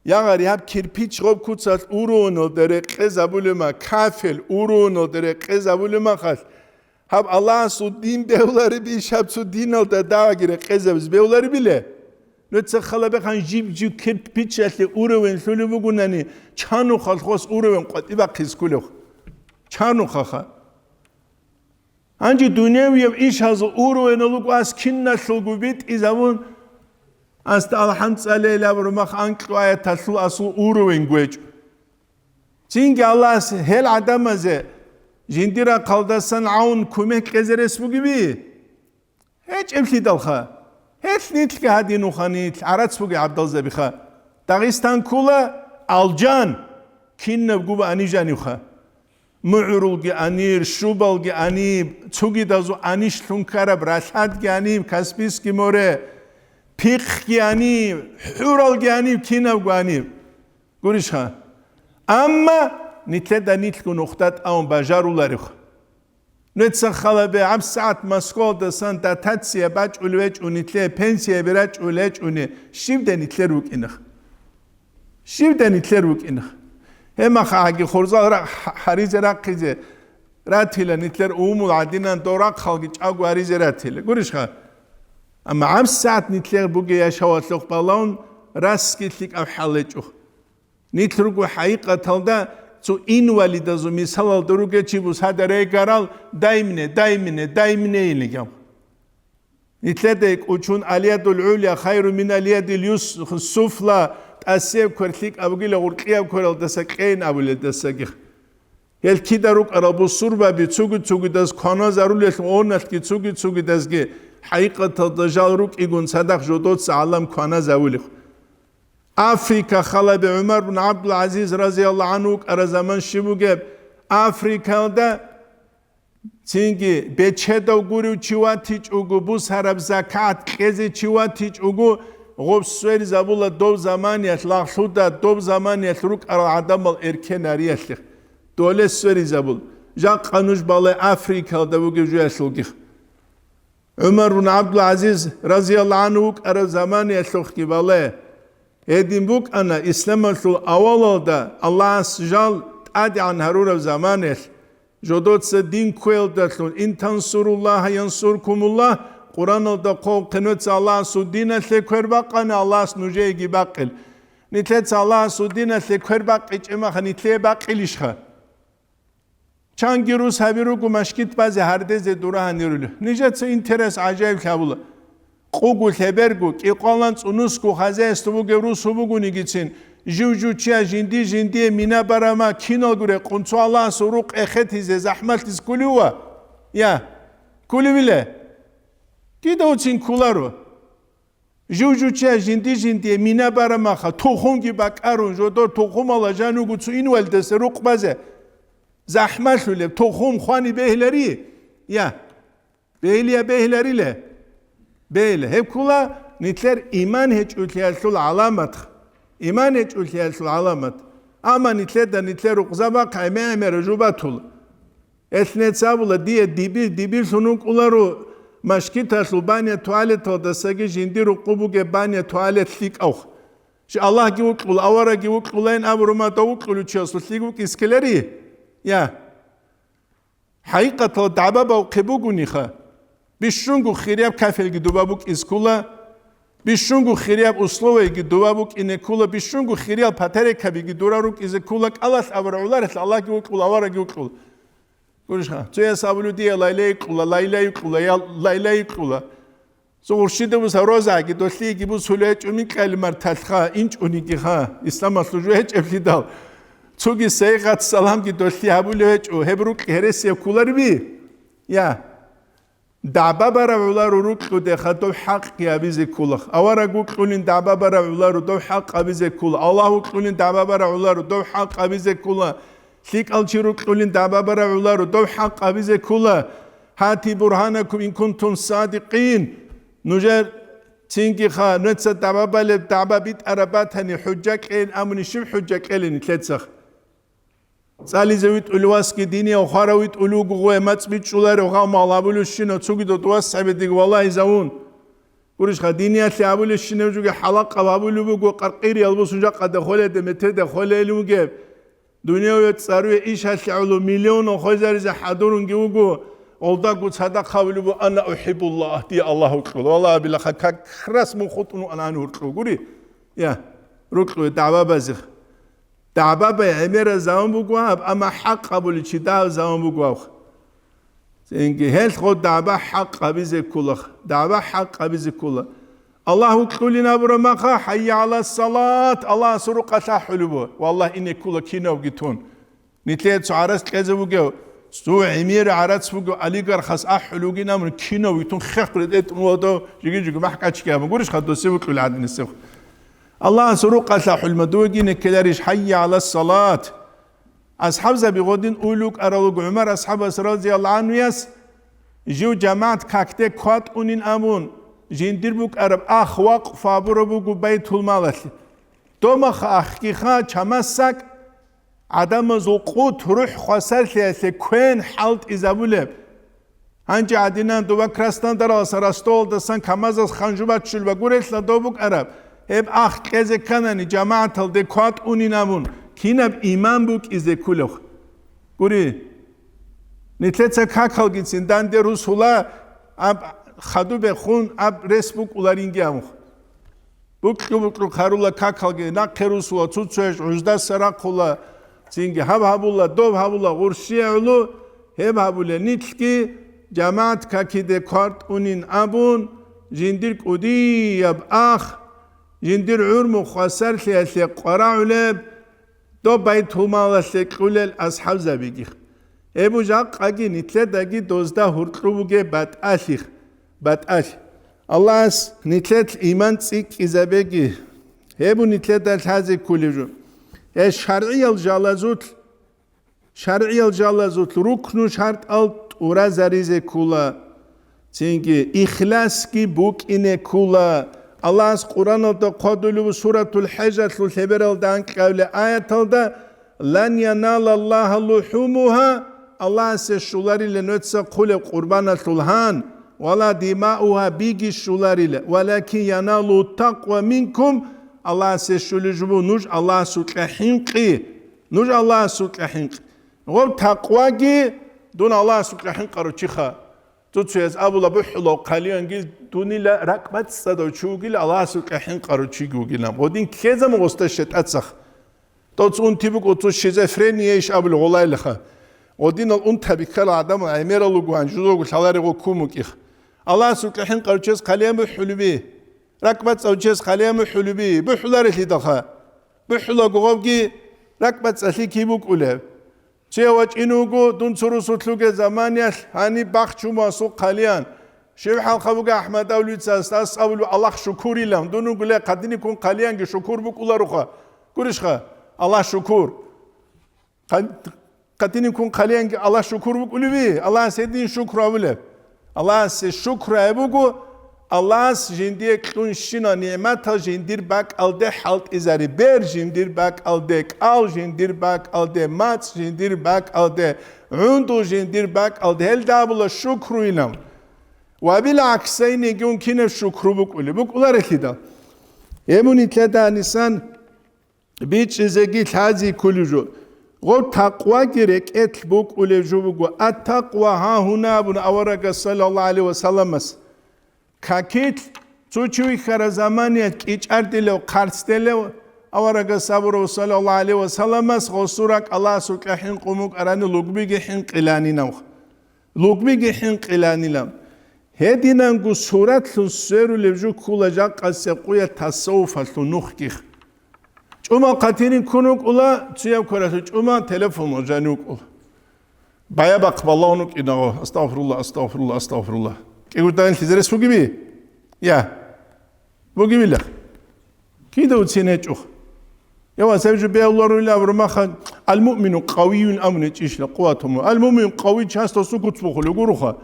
Ягъари гьаб кирпич гъоб куцалъ уровеналда рекъезабулема, кафель уровеналда рекъезабулемахалъ, гьаб Аллагьасул дин бевлареб иш гьаб цо диналда дагьаги рекъезабиз бевларебиле? Нуца халабехан жиб-жиб кирпичалъе уровенлъулеб бугунани, чанухъалъ хос уровен къватӀибахъиз кколев. Чанухъаха. Гьанже дуневияб ишазул уровеналуго ас киналъулго битӀизабун, аста алхӀам цӀалейилаб румах анкьу аяталъул асул уровень гвечӀо. Цинги Аллагьас гьел гӀадамазе жиндир рахъалдасан гӀавун кумек кьезе рес бугеби? ГьечӀеблъидалха. Гьелъ нилъги гьадинуха нилъ, гӀарац бугеб гӀабдалзабиха. Дагъистан ккула алжан, кинабго ба анижанивха. МугӀрулги анир, щубалги аниб, цугидазул анищ лъун ккараб ралъадги аниб, Каспийский море, пихъги аниб, хӀуралги аниб, кинабго аниб. Гурищха? Амма нилъеда нилъго нухда тӀамун бажаруларев. Нуца халабе гьабсагӀат Москвалдасан дотация бачӀулев гьечӀо нилъее, пенсияби рачӀулел гьечӀони, щибдай нилъер вукӀинах? Щибдай нилъер вукӀинах? Гьебмахагьаги хурзал ра-, ха-, гьаризе рахъизе ратила нилъер умумул гӀадинан дов рахъалги чӀаго гьаризе ратила. Гурищха? Амма гьабсагӀат нилъер бугей яшавалъухъ балагьун расги лъикӀаб хӀал гьечӀо. Нилъ руго хӀакъикъаталда цо инвалидазул мисалалда ругел чи бусадарегарал даймне, даймне, даймне илигав. Нилъеда кӀучун алиядул гӀуля хайру мин алиядил юс-, суфла, тӀасеб квер лъикӀаб бугила гъуркьияб квералдаса кьейин абулелдасаги. Гьел кида рукӀарал бусурбаби цуги-цугидаз кваназарулел оналъги цуги-цугидазги хӀакъикъаталда жал рукӀигун цадахъ жодоца гӀалам кваназавулев. Африка халаби ГӀумар бун ГӀабдул-ГӀазиз разияллагьу гӀанху вукӀараб заман щиб бугеб? Африкалда цинги бечедав гурев чи ватичӀого, бусараб закат кьезе чи ватичӀого, гъоб сверизабула дов заманиялъ, лагълъуда дов заманиялъ рукӀарал гӀадамал эркенариялъе. Доле сверизабул. Жакъа нуж балай Африкалда бугев жуялъулги. ГӀумар бун ГӀабдул-ГӀазиз разияллагьу гӀанху вукӀараб заманиялъухъги бале, гьедин букӀана исламалъул авалалда Аллагьас жал тӀадегӀан гьарураб заманаялъ, жодоца дин кквеялдалъун, «Ин тансуруллагьа янсуркумуллагь», Къураналда хъван, нилъеца Аллагьасул диналъе квер бакъани, Аллагьас нужееги бакъила. Нилъеца Аллагьасул диналъе квер бакъичӀеб мехалъ нилъее бакъилищха? Чанги рус гьаби руго машгит базе гьардезе дура гьанирули. Нижеца интерес гӀажаиблъи гьабула. Къугу лъеберго, кӀикъвалан цӀунусго хозяйство бугев рус гьубугонигицин, жив-жив чияс жинди-жиндие мина барама киналго рекъун цо Аллагьасул рукъ эхетизе захӀмалъиз ккулев ва? Я, ккулевиле? Кидавцин ккуларо. Жив-жив чияс жинди-жиндие мина барамаха, тухумги бакӀарун, жодор тухумала жануго цо инвалидасда рукъ базе. ЗахӀмалъулеб тухум хвани бегьилари? Я. Бегьилия бегьилариле? Бегьила. Гьеб ккула нилъер иман гьечӀолъиялъул гӀаламат. Иман гьечӀолъиялъул гӀаламат. Амма нилъеда нилъер рукъзабахъ гӀемер-гӀемер жубатула. Гьелъ нецабула дие диби, дибирлъун вукӀуларо машгиталъул баня-туалеталдасаги жиндир рукъу бугеб баня-туалет лъикӀав. Чи Аллагьги вукьула, аварагги вукьулайин абурумада вукьулев чиясул лъикӀ вукӀискелари? Я. ХӀакъикъатал дагӀба бавхъи бугониха. Бищунго хирияб кафелги дуба букӀиз ккула, бищунго хирияб условияги дуба букӀине ккула, бищунго хириял патарекабиги дура рукӀизе ккула, кӀалалъ абураб гӀоларелъ Аллагьги вукьула, аварагги вукьула. Гурищха, цояс абулев дие лайлай кьула, лайлай кьула, я лайлай кьула. Цо гъурщида буса розаги, долъиеги бусулев гьечӀо микьали марталъха, инчӀунигиха, исламалъул жо гьечӀеблъидал. Цоги сайгъат саламги долъи гьабулев гьечӀо, гьеб рукь гьересияб кколариби? Я. ДагӀба бараб гӀоларо рукьудеха дов хӀакъги абизе ккола. Авараг вукьулин дагӀба бараб гӀоларо дов хӀакъ абизе ккола. Аллагь вукьулин дагӀба бараб гӀоларо дов хӀакъ абизе ккола. ЛъикӀал чи рукьулин дагӀба бараб гӀоларо дов хӀакъ абизе ккола. «Гьати бургьанакум ин кунтум садикъин». Нужер цинги ха, нуца дагӀба балеб дагӀба битӀараб батани, хӀужа кьейин абуни, щиб хӀужа кьелин нилъецаха? ЦӀализе витӀулев васги динияв хварав витӀулев вуго, гъой мацӀ бичӀчӀуларев, гъав мал гьабулевщинав цуги додув вас гьабидеги валагьизавун. Гурищха, диниялъе гьабулевщинав жоги хӀалакъаб гьабулев буго, къаркъириял бусун жакъа дехоледе метеде холейилин вугеб. Дунияве цӀаруе ишалъе гӀоло миллионал хвезаризе хӀадурунги вуго, гъолдаго цадахъ гьабулев буго: «Ана ухӀиббуллагь», дие Аллагь вукьула. Валлагь, абилаха, как раз мун хутӀун вукӀана гьанив гьуркьув гури. Я, рукьуе дагӀбабазех. ДагӀбабай гӀемерал заман буго гьаб, амма хӀакъ гьабулев чи дагьав заман буго гьаб. Цинги гьелъго дагӀба хӀакъ гьабизе ккола, дагӀба хӀакъ гьабизе ккола. Аллагь вукьулин абураб маха, «ХӀайя гӀала салат», Аллагьасул рукъалъ ахӀулеб буго. Валлагь, ине ккола кинавги тун. Нилъее цо гӀарац кьезе вугев, цо гӀемер гӀарац вугев олигархас ахӀулев вугин абун, кинавги тун хехго ретӀун вугев, жиги-жиги махӀ кӀачги абун. Гурищха, досе вукьулев гӀадинасев. Аллагьасул рукъалъ ахӀулма, дуеги неккеларищ, «ХӀайя гӀала салат». АсхӀабзаби гъодин уйлукӀарал руго ГӀумар асхӀабас разияллагьу гӀанхуяс, жив жамагӀат какде кватӀунин абун, жиндир букӀараб ах вакъф гьабураб буго байтулмалалъе. Домах ахкиха, чамасак гӀадамазул къут рухӀ хвасарлъиялъе квен хӀалтӀизабулеб. Гьанже гӀадинан доба Краснодаралдасан, Ростовалдасан КамАЗалъ ханжу баччулеб гурелъа доб букӀараб, гьеб ах кьезе кканани, жамагӀаталде кватӀунин абун, кинаб иман букӀизе кколев? Гури, нилъеца какалгицин данде русула, аб хадуб бехун, аб рес букӀуларинги абун. БукӀу-букӀу хъарула какалги, нахъе русула, цуцояж гӀуждаса рахъула, цинги гьаб гьабула, доб гьабула, гъурщие гӀоло, гьеб гьабулел нилъги жамагӀат какиде квартӀунин абун, жиндир кӀудияб ах, жиндир гӀурму хвасарлъиялъе къварагӀулеб, доб байтулмалалъе кьулел асхӀабзабиги. Гьеб жакъаги нилъедаги дозда гьуркьу бугеб батӀалъих, батӀалъ. Аллагьас нилъелъ иман цӀикӀкӀизабеги, гьеб нилъеда лъазе кколеб жо. Гьеб шаргӀиял жалазулъ, шаргӀиял жалазулъ рукну шартӀал тӀуразаризе ккола, цинги ихласги букӀине ккола. Аллагьас Къуръаналда хъвадулев Суратул ХӀежалъул лъебералда анкьабилеб аяталда, «Лан яналаллагьа лухӀумугьа», Аллагьасе щоларила нуца хъулеб къурбаналъул гьан, «вала димаъугьа», биги щоларила, «валакин яналугьу такъва минкум», Аллагьасе щолеб жо буго нуж Аллагьасукьа хӀинкъи, нуж Аллагьасукьа хӀинкъи. Гъоб такъваги дун Аллагьасукьа хӀинкъарав чиха. Цо-цояз абула, бухӀулав хъалиянги дунила ракӀбацӀцӀадав чи вугила, Аллагьасукьа хӀинкъарав чиги вугилан. Гъодин ккезабун гъосда шетӀацах. ТӀоцун ти букӀо, цо шизофрения иш абулеб гъолайлаха. Гъодинал унтаби ккарал гӀадамал гӀемерал руго, гьанжузалго лъаларего ккун букӀих. Аллагьасукьа хӀинкъарав чияс хъалиян бухӀулеби? РакӀбацӀцӀав чияс хъалиян бухӀулеби? БухӀуларелъидалха. БухӀулаго гъобги ракӀбацӀцӀалъи киб букӀулеб? Чияв вачӀин вуго, дун цо русулъ вугеб заманиялъ, гьаниб бахчун васухъ хъалиян. Щив хӀалха буго АхӀмад авлуйца, ас абулев Аллагь шукурилан, дун вугулей хъатиниккун хъалиянги шукур букӀуларуха. Гурищха, Аллагь шукур. Хъа-, хъатиниккун хъалиянги Аллагь шукур букӀулеби? Аллагьас гьедин шукру абулеб. Аллагьасе шукру гьаб буго, Аллагьас жиндие кьунщина нигӀматал жиндир бакӀалде хӀалтӀизари, бер жиндир бакӀалде, кӀал жиндир бакӀалде, мацӀ жиндир бакӀалде, гӀундул жиндир бакӀалде, гьелда абула шукруйилан. Ва бил гӀаксайниги ункинаб шукру букӀулеб, букӀуларелъидал. Гьеб нилъеда гьанисан бичӀчӀизеги лъази кколеб жо. Гъоб такъваги рекӀелъ букӀулеб жо буго. Ат-такъва гьагьуна абун аварагас саллаллагьу гӀалайгьи ва салламас. Какилъ цо чи вихьараб заманиялъ кӀичӀардилев, хъарцделев аварагас абурав саллаллагьу гӀалайгьи ва салламас, гъосул ракӀ Аллагьасукьа хӀинкъун букӀарани лугбиги хӀинкъиланинав. Лугбиги хӀинкъиланила. Гьединанго суратлъун сверулеб жо ккула жакъасеб къуя тасаввуфалъул нухги. ЧӀумал хъатирин ккун вукӀула, цуяб квералъул чӀумал телефонал жанив вукӀула. Баябахъ балагьун вукӀинагъо, астагъфирулла, астагъфирулла, астагъфирулла. КӀигурдагӀин лъизарес вугеби? Я. Бугебилах? Кида уцин гьечӀо? Я ва сабжу бегьуларуйла абурмаха, ал-муъмину къавиюн амун гьечӀищла, къуватуму. Ал-муъмин къавий часто сукуц бухулев гуруха.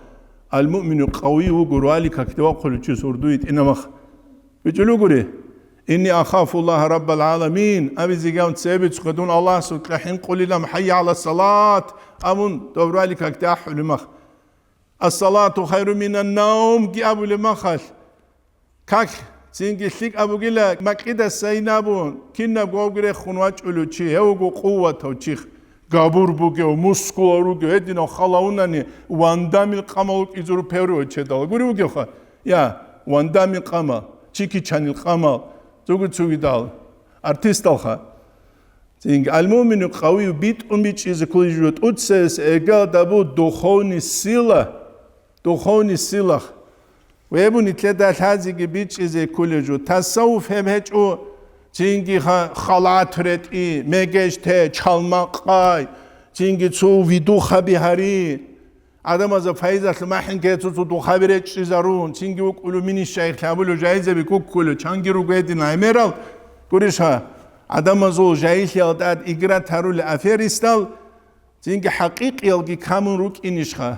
Ал-муъмину къавий вуго, руали какде вахъулев чи сурду йитӀинамах. БичӀулугури? Инни ахафу Аллагьа раббал гӀаламин, абизиган цебицухъе дун Аллагьасул кьахӀин къулилан, хӀайя гӀала салат абун, доб руали какде ахӀулемах. Ас-салату хайру минан навм ги абулеб махалъ, как цинги лъикӀаб бугила, макьидасайин абун, кинабго вавги рехун вачӀулев чи, гьев вуго къуватав чи, габур бугев, мускулал ругев, гьединав халаунани Ван Дамил къамал вукӀизе рупеврив чедал гури вугевха? Я, Ван Дамил къамал, Чики Чанил къамал, цуги-цугидал, артисталха. Цинги, ал-муъмину къавию битӀун бичӀчӀизе кколеб жо, тӀуцаялъ эгалда бу духовный сила, духовный сила. Веб нилъеда лъазеги бичӀчӀизе кколеб жо. Тасаввуф гьеб гьечӀо, цинги ха-, халат ретӀи, мегеж те, чалмакъай, цинги цо видухаби гьари. ГӀадамазда файзалъ махӀинги цо-цо духаби речӀчӀизарун, цинги вукӀулев мини шайихлъи абулев жайзаби куккулев, чанги руго гьедин гӀемерал, гурищха, гӀадамазул жагьиллъиялда тӀад играт гьарулел аферистал, цинги хӀакъикъиялги камун рукӀинищха?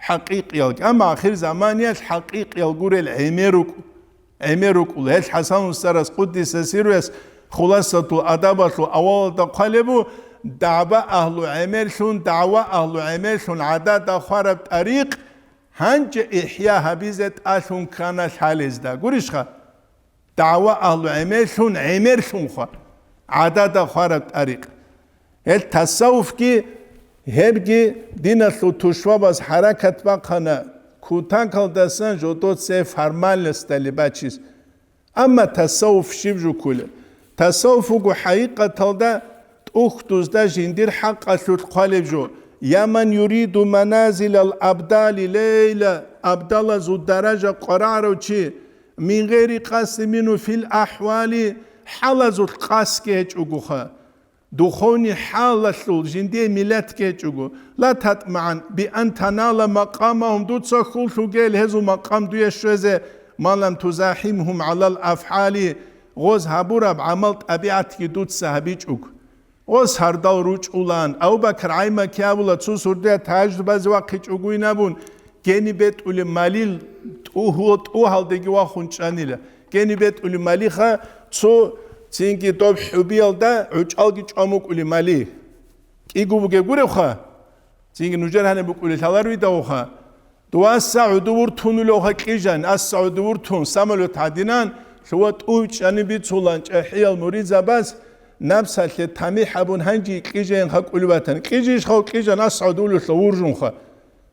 ХӀакъикъиялги. Амма ахир заманиялъ хӀакъикъиял гурел гӀемер рукӀ-, гӀемер рукӀула. Гьел ХӀасан устарас, къуддиса сирруяс, Хуласатул адабалъул авалалда хъвалеб бу, дагӀба агьлу гӀемерлъун, дагӀва агьлу гӀемерлъун гӀадада хвараб тӀарикъ гьанже ихӀя гьабизе тӀалъун ккана лъалезда. Гурищха? ДагӀва агьлу гӀемерлъун, гӀемерлъунха гӀадада хвараб тӀарикъ. Гьел тасаввуфги, гьебги диналъул тушбабаз хӀаракат бахъана, кутакалдасан жодоце формальностали бачис. Амма тасаввуф щиб жо кколеб? Тасаввуф вуго хӀакъикъаталда тӀухьдузда жиндир хӀакъалъулъ хъвалеб жо. Я ман юриду маназилал абдали лейла, абдалазул даража къварагӀарав чи, мин гъейри къасди мину фил ахӀвали, хӀалазулъ къасги гьечӀогоха. Духовный хӀалалъул жиндие милат гьечӀого. Ла татмагӀан би ан танала макъамагьум, дуца хьул лъугел гьезул макъам дуе щвезе, ма лам тузахимгьум гӀалал афгӀали, гъоз гьабураб гӀамал-тӀабигӀатги дуца гьабичӀого. Гъоз гьардал ручӀулан, Абу Бакр ГӀаймаки абула, цо сурдия таждубазе вахъичӀогойин абун, гени бетӀулеб малил тӀугьу-, тӀугьалдеги вахун чӀанила. Гени бетӀулеб малиха цо цинги доб хӀубиялда гӀучӀалги чӀвамукӀулеб мали. КӀиго бугеб гуребха? Цинги нужер гьаниб букӀулел лъалар видавуха. Дуаса гӀудувур тунулевха кьижан, аса гӀудувур тун, самолет гьадинан, лъугьа тӀуй чӀани бицулан чӀахӀиял муридзабаз, напсалъе тамихӀ гьабун гьанжи кьижаин хакӀулев ватан. Кьижищха кьижан, аса гӀудулелъа вуржунха.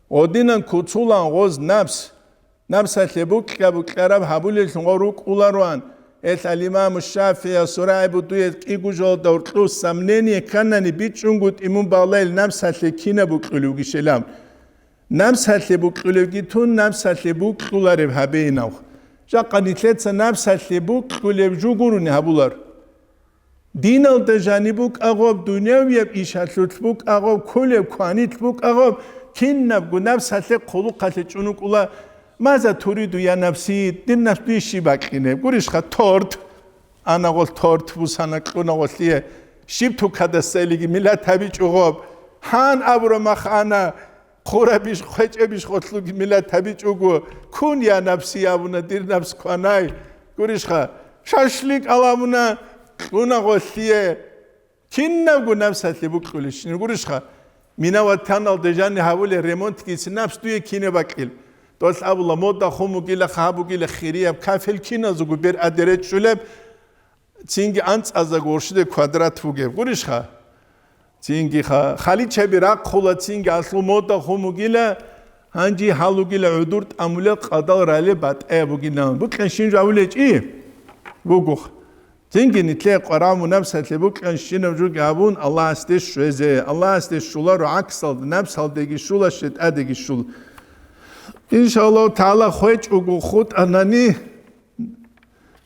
Гъодинан куцулан гъоз напс. Напсалъе букьа-букьараб гьабулеллъун гъо рукӀулароан, гьелъ ал-Имаму ШафигӀияс рагӀи будуе кӀиго жоялда гьоркьов сомнение кканани бичӀчӀунгутӀи мун балайил напсалъе кинаб букьулевги щелаб. Напсалъе букьулевги тун, напсалъе букьулареб гьабейинавх. Жакъа нилъеца напсалъе букьулеб жо гурони гьабулар. Диналда жаниб букӀа гъоб, дунявияб ишалъулъ букӀа гъоб, кколеб кванилъ букӀа гъоб, кинабго напсалъе хъулухъалъе чӀунукӀула, маза туриду я напси, дир напс дуе щиб бакьинеб? Гурищха, торт. Ана гъолъ торт бусана кьуна гъолъие. Щиб тукадасайлиги милат гьабичӀо гъоб. Гьан абура мах ана, хъурабищ, хъвечӀебищ гъолъуги милат гьабичӀого, кун я напси абуна, дир напс кванай. Гурищха, шашлик аламуна, кьуна гъолъие. Кинабго напсалъе букьулищин гурищха, мина ватаналда жанни гьавулел ремонтгицин напс дуе кине бакьил. Долъ абула, мода хун бугила, хаб бугила, хирияб кафел киназего бер адеречӀчӀулеб, цинги анцӀазаго оршиде квадрат бугеб гурищха. Цинги ха-, халичаби рахъула, цинги аслу мода хун бугила, гьанжи гьалугила гӀудур тӀамулел къадал рале батӀаяб бугилан. Букьанщин жавулечӀи? Бугух. Цинги нилъее къварагӀму напсалъе букьанщинаб жуги абун, Аллагьасде щвезе. Аллагьасде щуларо гӀаксалда, напсалдеги щула, щетӀадеги щула. Иншаллагьу тагӀала, хвечӀого хутӀанани,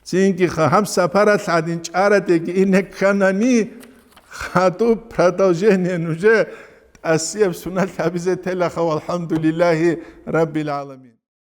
цинги ха-, гьаб сапаралъ гьадин чӀарадеги ине кканани, хадуб продолжение нужее тӀасияб суналъ гьабизе телаха, валхӀамдулиллагьи раббил гӀаламин.